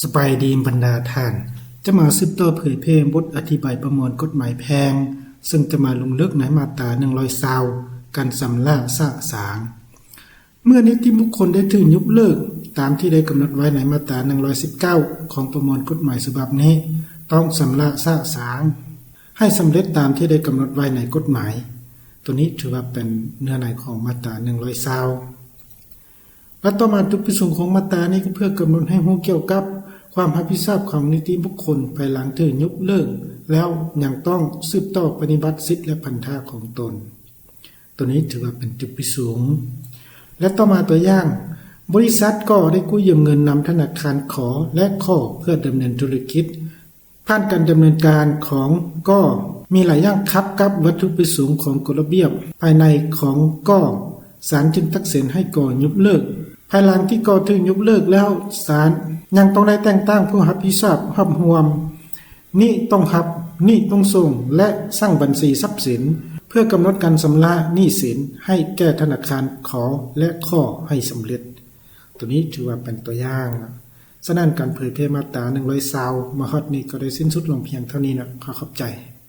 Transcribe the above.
ສະບາຍດີບັນດາທ່ານ, ຈະມາສືບຕໍ່ເຜີຍແຜ່ບົດອະທິບາຍປະມວນກົດໝາຍແພ່ງ, ເຊິ່ງຈະມາລົງເລິກໃນມາດຕາໜຶ່ງຮ້ອຍຊາວ ການຊຳລະສະສາງ. ເມື່ອນິຕິບຸກຄົນໄດ້ຖືກຍົກເລີກຕາມທີ່ໄດ້ກຳນົດໄວ້ໃນມາດຕາໜຶ່ງຮ້ອຍສິບເກົ້າ ຂອງປະມວນກົດໝາຍສະບັບນີ້, ຕ້ອງຊຳລະສະສາງໃຫ້ສຳເລັດຕາມທີ່ໄດ້ກຳນົດໄວ້ໃນກົດໝາຍ. ໂຕນີ້ຖືວ່າເປັນເນື້ອໃນຂອງມາດຕາໜຶ່ງຮ້ອຍຊາວ. ແລະ ຕໍ່ມາຈຸດປະສົງຂອງມາດຕານີ້ກໍເພື່ອກຳນົດໃຫ້ຮູ້ກ່ຽວກັບຄວາມຮັບຜິດຊອບຂອງນິຕິບຸກຄົນພາຍຫຼັງຖືກຍົກເລີກແລ້ວຍັງຕ້ອງສືບຕໍ່ປະຕິບັດສິດ ແລະ ພັນທະຂອງຕົນ. ໂຕນີ້ຖືວ່າເປັນຈຸດປະສົງ. ແລະ ຕໍ່ມາຕົວຢ່າງ, ບໍລິສັດກໍໄດ້ກູ້ຢືມເງິນນຳທະນາຄານ ຂ ແລະ ຂ ເພື່ອດຳເນີນທຸລະກິດ. ຜ່ານການດຳເນີນການຂອງ ກ ມີຫຼາຍຢ່າງຂັດກັບວັດຖຸປະສົງຂອງກົດລະບຽບພາຍໃນຂອງ ກ ສານຈຶ່ງຕັດສິນໃຫ້ ກ ຍົກເລີກ. ພາຍຫຼັງທີ່ ກ ຖືກຍົກເລີກແລ້ວ, ສານຍັງຕ້ອງໄດ້ແຕ່ງຕັ້ງຜູ້ຮັບຜິດຊອບຮວບຮວມ ນີ້ຕ້ອງຮັບ, ນີ້ຕ້ອງສົ່ງ ແລະ ສ້າງບັນຊີຊັບສິນ ເພື່ອກຳນົດການຊຳລະໜີ້ສິນໃຫ້ແກ່ທະນາຄານ ຂ ແລະ ຂ ໃຫ້ສຳເລັດ. ໂຕນີ້ຖືວ່າເປັນຕົວຢ່າງ. ສະນັ້ນ ການເຜີຍແຜ່ມາດຕາໜຶ່ງຮ້ອຍຊາວມາຮອດນີ້ກໍໄດ້ສິ້ນສຸດລົງພຽງເທົ່ານີ້ນະ. ຂໍຂອບໃຈ.